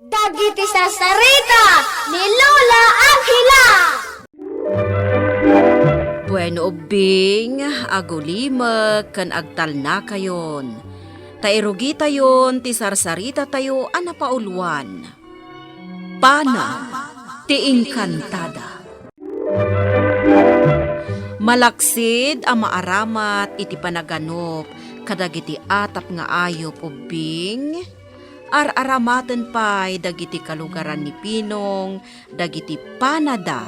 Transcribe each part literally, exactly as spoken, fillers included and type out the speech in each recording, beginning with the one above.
Dagiti sarsarita ni Lola Angela. Bueno, ubbing, agulimek ken agtalnakayon. Ta irugitayon ti sarsaritatayo a napauluan. Pana ti Engkantada. Malaksid a maaramat iti panaganup kadagiti atap nga ayup ubbing, ar-aramaten pay dagiti kalugaran ni Pinong dagiti panada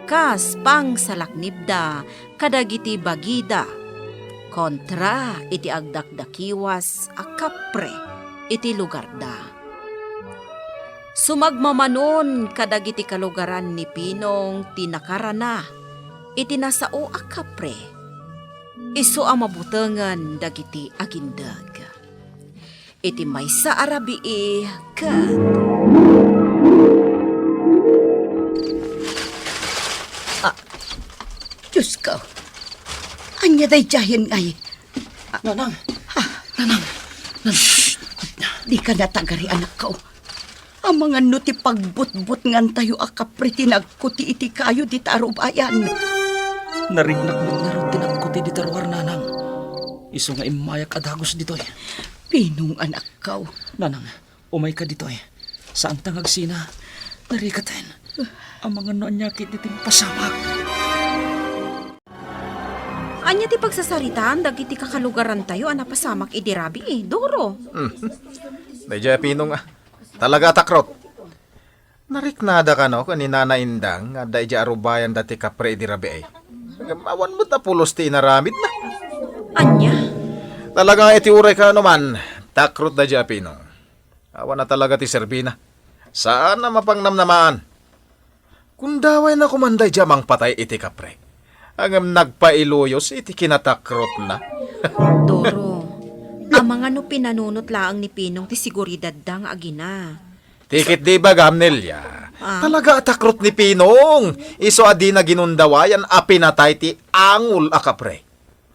kas pangsalaknibda kadagiti bagida kontra iti agdakdakiwas a kapre iti lugarda. Sumagmamanon kadagiti kalugaran ni Pinong ti nakarana iti nasao a kapre, isu a mabutengen dagiti agindeg. Iti maysa a rabii ket Ah, Diosko, ania daydiayen ngay? Nanang! Ah, Nanang! Nan- Shh! Dika natagari, anakko. Amangan no ti pagbutbutngantayo a kapre ti nagkuti iti kayo dita arubayan. Nariknak met ngarud ti nagkuti dita ruar, Nanang. Isu nga immayak a dagus ditoy. Pinong, anakko. Nanang, umayka ditoy. Saanta nga agsina. Narikaten. Amangan no ania ketdi ti mapasamak. Ania ti pagsasaritaan dagiti kakalugarantayo a napasamak idi rabii, Doro? Hmm. Daydiay a Pinong, ah. Talaga a takrot. Nariknada kano ken ni Nana Indang nga adda idiay arubayanda ti kapre idi rabii. Ngem awan met a pulos ti inaramidna. Ania? Talaga nga iti uray kaano man, takrot daydiay a Pinong. Awan a talaga ti serbina. Saan a mapangnamnamaan. Gundawayna koma daydiay a mangpatay iti kapre. Ngem nagpailuyos iti kinatakrotna. Doro, amangan no pinanunot laeng ni Pinong ti seguridadda nga agina. Ti ketdi ibagam, Nelia. Ah? Talaga a takrot ni Pinong. Isu a dina ginundawayan a pinatay ti angol a kapre.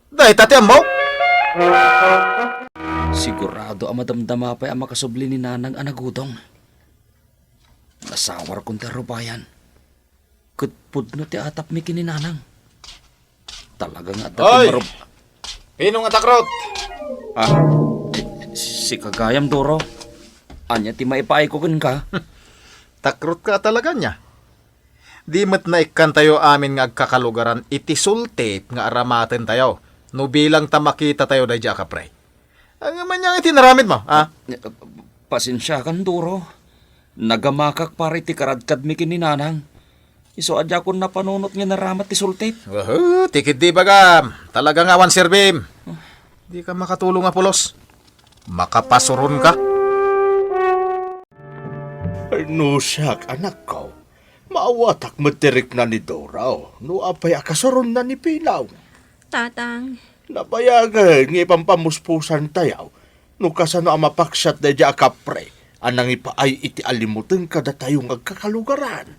Dayta ti ammok? Sigurado a madamdama pay a makasubli ni Nanang a nagudong. Nasawarkon ti arubayan. Ket pudno ti atapmi ken ni Nanang. Talaga nga adda ti Oy! marub- Pinong a takrot! Ah, sika gayam, Doro. Ania ti maipaayko kenka? Takrotka a talaga nia? Di met naikkantayo amin nga agkakalugaran iti sultip nga aramatentayo no bilang ta makitatayo daydiay a kapre. Ngem ania nga iti naramidmo, a? Eh, pasensiakan, Doro. Nagamakak para iti karadkadmi ken ni Nanang. Isu a diakon napanunot nga naramat ti sultip. Wahu, ti ketdi ibagam. Talaga nga awan serbim. Dika makatulong a pulos. Makapasuronka. No siak, anakko, maawatak met ti rikna ni Doro no apay a kasuronna ni Pinong. Tatang. Nabayagen nga ipampamuspusantayo no kasano a mapaksiat daydiay a kapre a nangipaay iti alimuten kadatayo nga agkakalugaran.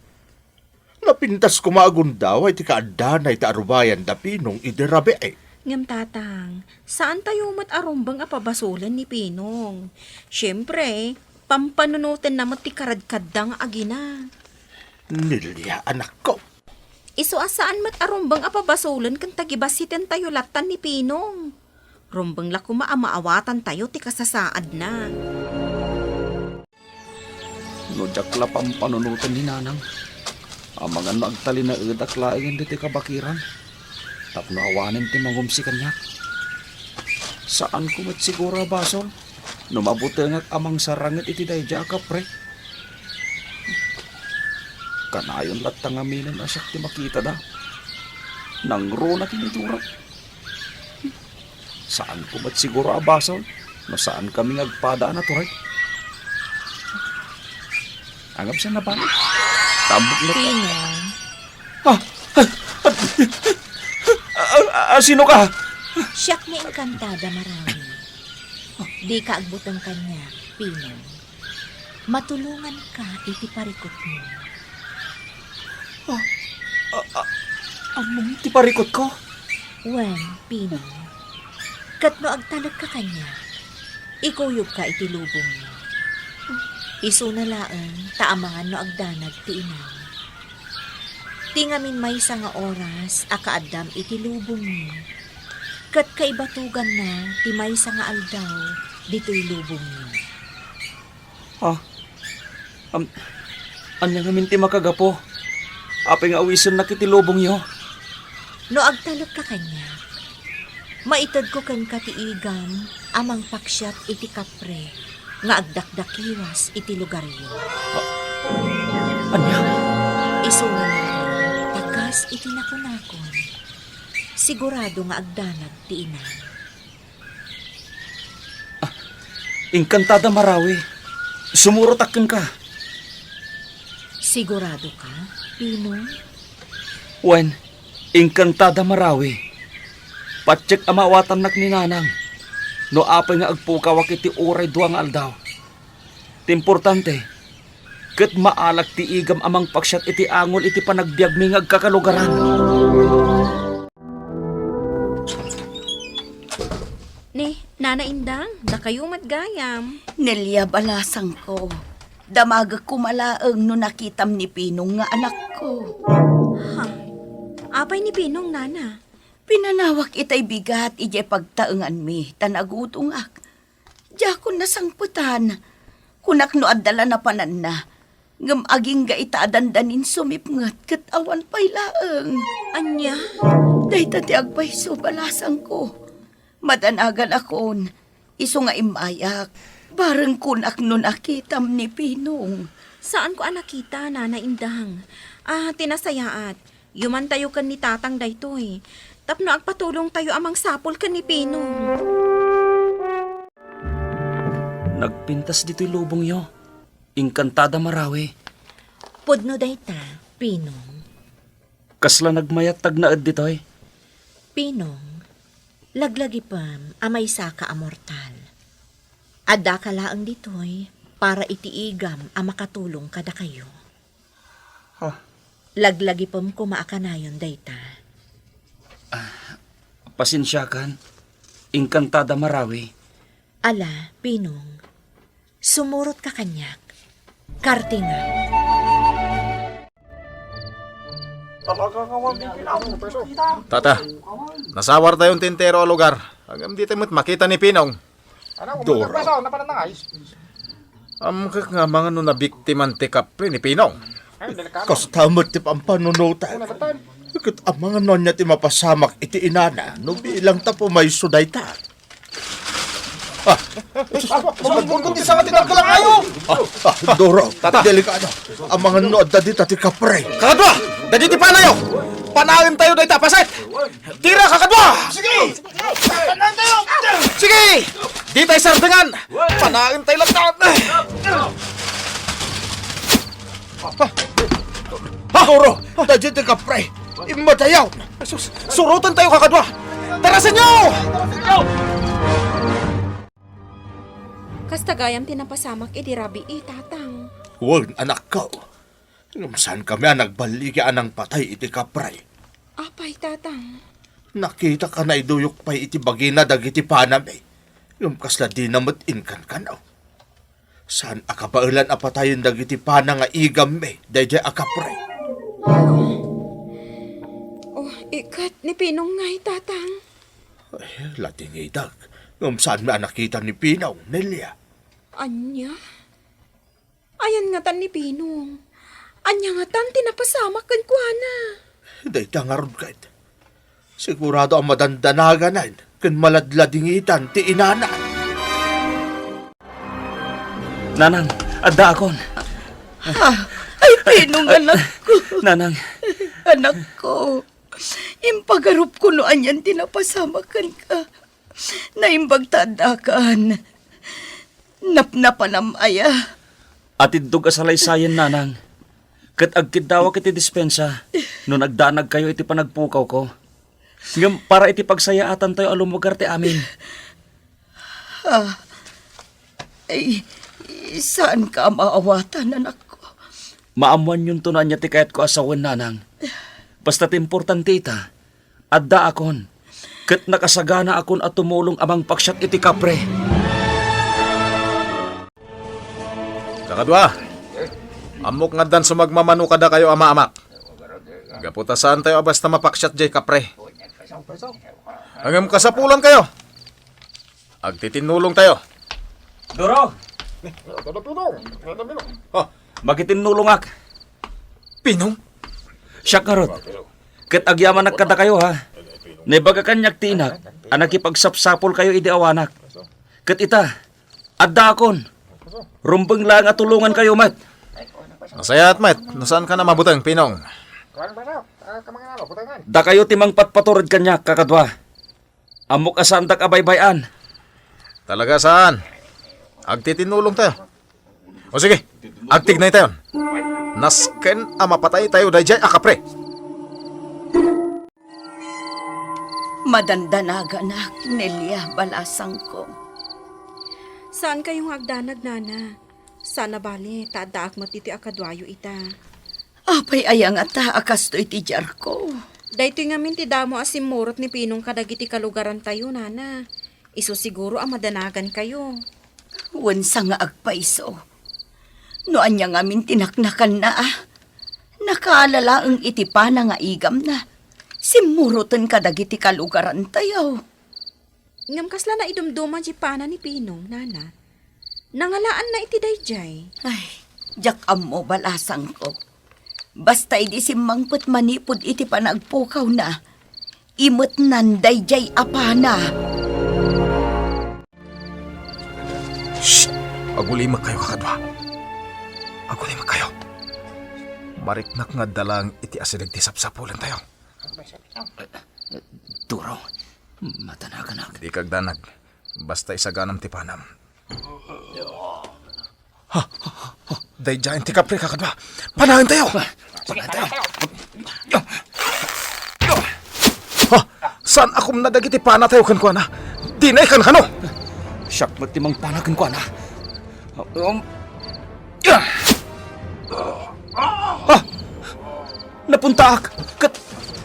Napintas koma a gundaway ti kaaddana iti arubayan da Pinong idi rabii. Ngem, Tatang, saantayo met a rumbeng a pabasolen ni Pinong. Siempre, pampanunotenna met ti karadkadda nga agina. Nelia, anakko. Isu a saan met a rumbeng a pabasolen ken tagibassitentayo lattan ni Pinong. Rumbeng la koma a maawatantayo ti kasasaadna. No diak la pampanunoten ni Nanang, amangan no agtalinaedak laengen ditoy kabakiran tapno awanen ti mangumsi kaniak. Saanko met siguro a basol no mabutengak a mangsaranged iti daydiay a kapre. Kanayon latta ngaminen a siak ti makitada. Nangruna ti niturak. Saanko met siguro a basol no saankami nga agpada a natured. Angab siya nabalik. Tambok na. Pinong. Ah! Ah! Ah, ah, ah, sino ka? Siak ni Engkantada Marawi. Dika agbuteng kaniak, Pinong. Matulonganka iti parikutmo. Ah, ah, ah, ammom ti parikutko? Wen, Pinong. Ket no agtalekka kaniak, ikuyogka iti lubongmo. Isuna laeng ta amangan no agdanag ti inam. Ti ngamin maysa nga oras a kaaddam iti lubongmi, ket kaibatuganna ti maysa nga aldaw ditoy lubongmi. Ah, am-, ania ngamin ti makagapu? Apay nga awisennak iti lubongyo? No agtalekka kaniak, maitedko kenka ti igam a mangpaksiat iti kapre nga agdakdakiwas iti lugaryo. Ania? Isu nga ngarud, ta kas iti nakunakon, sigurado nga agdanag ti inam. Ah, inkantada marawi. Sumurotak kenka. Sigurado ka, Pinong? Wen, inkantada marawi. Patiek a maawatannak ni Nanang no apay nga agpukawak iti uray dua nga aldaw. Ti importante, ket maalak ti igam a mangpaksiat iti angol iti panagbiagmi nga agkakalugaran. Ni, Nana Indang, dakayo met gayam. Nelia, balasangko, damagek koma laeng no nakitam ni Pinong nga anakko. Ha? Apay ni Pinong, Nana? Pinanawak itay bigat idiay pagtaenganmi, ta nagutongak. Diakon nasangpetan. Kunak no adda la napananna, ngem agingga ita a dandanin sumipnget ket awan pay laeng. Ania? Dayta ti agpayso, balasangko. Madanaganakon, isu nga immayak. Bareng kunak no nakitam ni Pinong. Saanko a nakita, Nana Indang. Ah, ti nasayaat, yumantayo ken ni Tatang daytoy, tapno agpatulongtayo a mangsapul ken ni Pinong. Nagpintas ditoy lubongyo, inkantada marawi. Pudno dayta, Pinong. Kasla nagmayat ti agnaed ditoy? Pinong, laglagipem a maysaka a mortal. Addaka laeng ditoy para iti igam a makatulong kadakayo. Ha? Laglagipem koma a kanayon dayta. Ah, pasensiakan, inkantada marawi. Ala, Pinong, sumurotka kaniak. Kartinga. Tata, nasawartayon ti entero a lugar. Ngem dita met makita ni Pinong. Doro. Ammok nga amangan no nabiktiman ti kapre ni Pinong. Kasta met ti pampanunotan. Ket amangan no ania ti mapasamak iti inana no bilang ta pumayso dayta. Ah, magbungbong ti sanga ti nagkulang ayo. Ah, ah, Doro, delikado. Amangan no adda dita ti kapre. Kakadua, dagiti panayo. Panawen tayo dayta, paset. Tira, kakadua. Sige. Sige. Di tayo sardengan. Panawen tayo lang. Ha? Doro, dagiti kapre. Immatayaw. Sus, suroten tayo, kakadua. Tarasenyo! Kasta gayam ti napasamak idi rabii, Tatang. Wen, anakko. Ngem saankami a nagballigi a nangpatay iti kapre. Apay, Tatang? Nakitak a naiduyok pay iti bagina dagiti panami. Ngem kasla dina met inkankanaw. Saan a kabaelan a patayen dagiti pana nga igammi daydiay a kapre. Oh, iket ni Pinong ngay, Tatang. Ay, ladingidak. Ngem saanmi a nakita ni Pinong, Nelia. Ania? Ayan ngatan ni Pinong? Ania ngatan ti napasamak kenkuana? Dayta ngarud ket. Sigurado a madandanaganan ken maladladingitan ti inana. Nanang, addaakon. Ha? Ay, Pinong, anakko. Nanang. Anakko, impagarupko no anian ti napasamak kenka. Naimbag ta addakan. Napnapanam aya? Atiddog a salaysayen, Nanang. Ket agkiddawak iti dispensa no nagdanagkayo iti panagpukawko. Ngem para iti pagsayaatantayo a lumugar ti amin. Ah, ay, saanka a maawatan, anakko. Maammoanyonto no ania ti kayatko a sawen, Nanang. Basta ti importante ita, addaakon, ket nakasaganaakon a tumulong a mangpaksiat iti kapre. Kadua, ammok nga addan sumagmamano kadakayo a maamak. Gapu ta saantayo a basta mapaksiat jay kapre. Ngem kasapulankayo. Agtitinnulongtayo. Duro! Oh, makitinnulongak. Pinong? Siak ngarud. Ket agyamanak kadakayo, ha. Naibaga kaniak ti inak a nakipagsapsapulkayo idi awanak. Ket ita, addaakon. Rumbeng laeng a tulongankayo met. Nasayaat met no saankan a mabuteng, Pinong. Dakayo ti mangpatpatured kaniak, kakadua. Ammok a saandak a baybay-an. Talaga saan? Agtitinnulongtayo. O sige, agtignaytayon. Nasken a mapataytayo daydiay a kapre. Madandanaganak, Nelia, balasangko. Saankayo nga agdanag, Nana. Saan a bale, ta addaak met iti a kaduayo ita. Apay aya ngata a kastoy ti diarko? Daytoy ngamin ti damo a simmurot ni Pinong kadagiti kalugarantayo, Nana. Isu siguro a madanagankayo. Wen, saan nga agpayso. No ania ngamin ti naknakanna, a? Nakaala laeng iti pana nga igamna. Simmuroten kadagiti kalugarantayo. Ngem kasla naidumduma ti pana ni Pinong, Nana. Nangalaanna iti daydiay. Ay, diak ammo, balasangko. Basta idi simmangpet manipud iti panagpukawna, imetnan daydiay a pana. Shh! Agulimekkayo, kakadua. Agulimekkayo. Mariknak nga adda laeng iti asideg ti sapsapulentayo. Duro, madanaganak. Dika agdanag. Basta isaganam ti panam. Ha? Daydiayen ti kapre, kakadua. Panaentayo! Panaentayo! Ha? Saan a kumna dagiti panatayo kenkuana? Dinay kankano? Siak met ti mangpana kenkuana. Um, ah! Ah! Napuntaak ket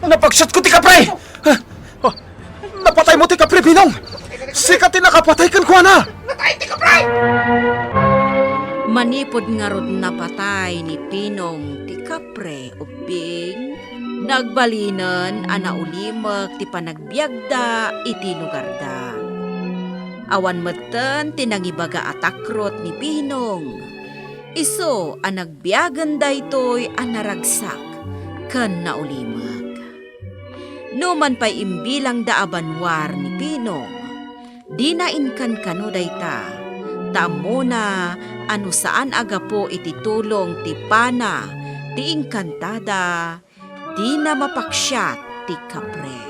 napaksiatko ti kapre! Ah! Napataymo ti kapre, Pinong! Sika ti nakapatay kenkuana! Manipud ngarud napatay ni Pinong ti kapre, ubbing, nagbalinen a naulimek ti panagbiagda iti lugarda. Awan metten ti nangibaga a takrot ni Pinong. Isu a nagbiagen daytoy a naragsak ken naulimek. Numan pay imbilangda a banua ni Pinong, dina inkankano dayta, ta ammona a no saan a gapu iti tulong ti pana ti inkantada, dina mapaksiat ti kapre.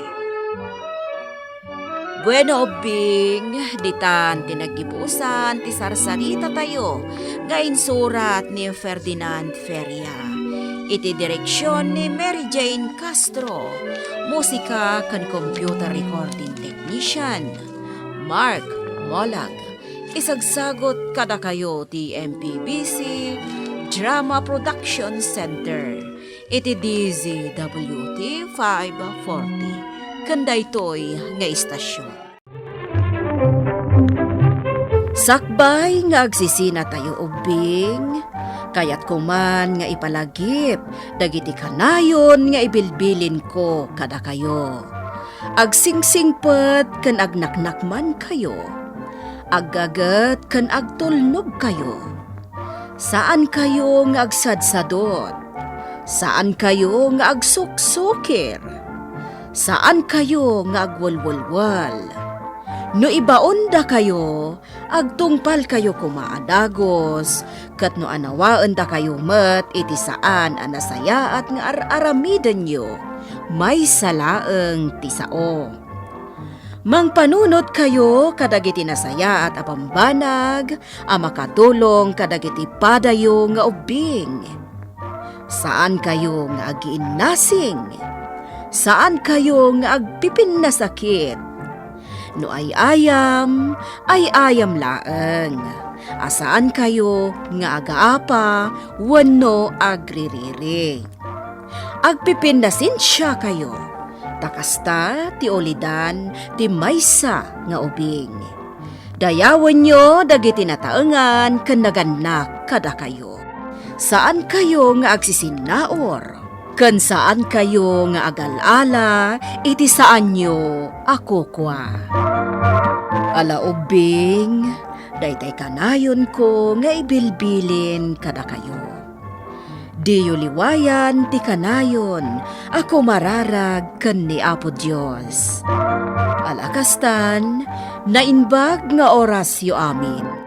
Bueno, ubbing, ditan ti naggibusan ti sarsaritatayo nga insurat ni Ferdinand Feria. Iti direksion ni Mary Jane Castro, musika ken computer recording technician, Mark Molag. Isagsagut kadakayo ti M P B C Drama Production Center iti D Z W T five forty, ken daytoy nga istasyon. Sakbay nga agsisinatayo, ubbing, kayatko man nga ipalagip dagiti kanayon nga ibilbilinko kadakayo. Agsingsingpet ken agnaknakmankayo. Aggaget ken agtulnogkayo. Saankayo nga agsadsadot. Saankayo nga agsuksukir. Saankayo nga agwelwelwel. No ibaondakayo, agtungpalkayo koma a dagus, ket no anawaendakayo met iti saan a nasayaat nga ar-aramidenyo, maysa laeng ti sao. Mangpanunotkayo kadagiti nasayaat a bambanag a makatulong kadagiti padayo nga ubbing. Saankayo nga agiinnasing. Saankayo nga agpipinnasakit. No ay-ayam, ay-ayam laeng. A saankayo nga agaapa wenno agririri. Agpipinnasensiakayo, ta kasta ti ulidan ti maysa nga ubing. Dayawenyo dagiti nataengan ken nagannak kadakayo. Saankayo nga agsisinnaur, ken saankayo nga agal-ala iti saanyo a kukua. Ala ubbing, daytay kanayonko nga ibilbilin kadakayo. Diyo liwayan ti kanayon a kumararag ken ni Apo Dios. Ala kastan, naimbag nga orasyo amin.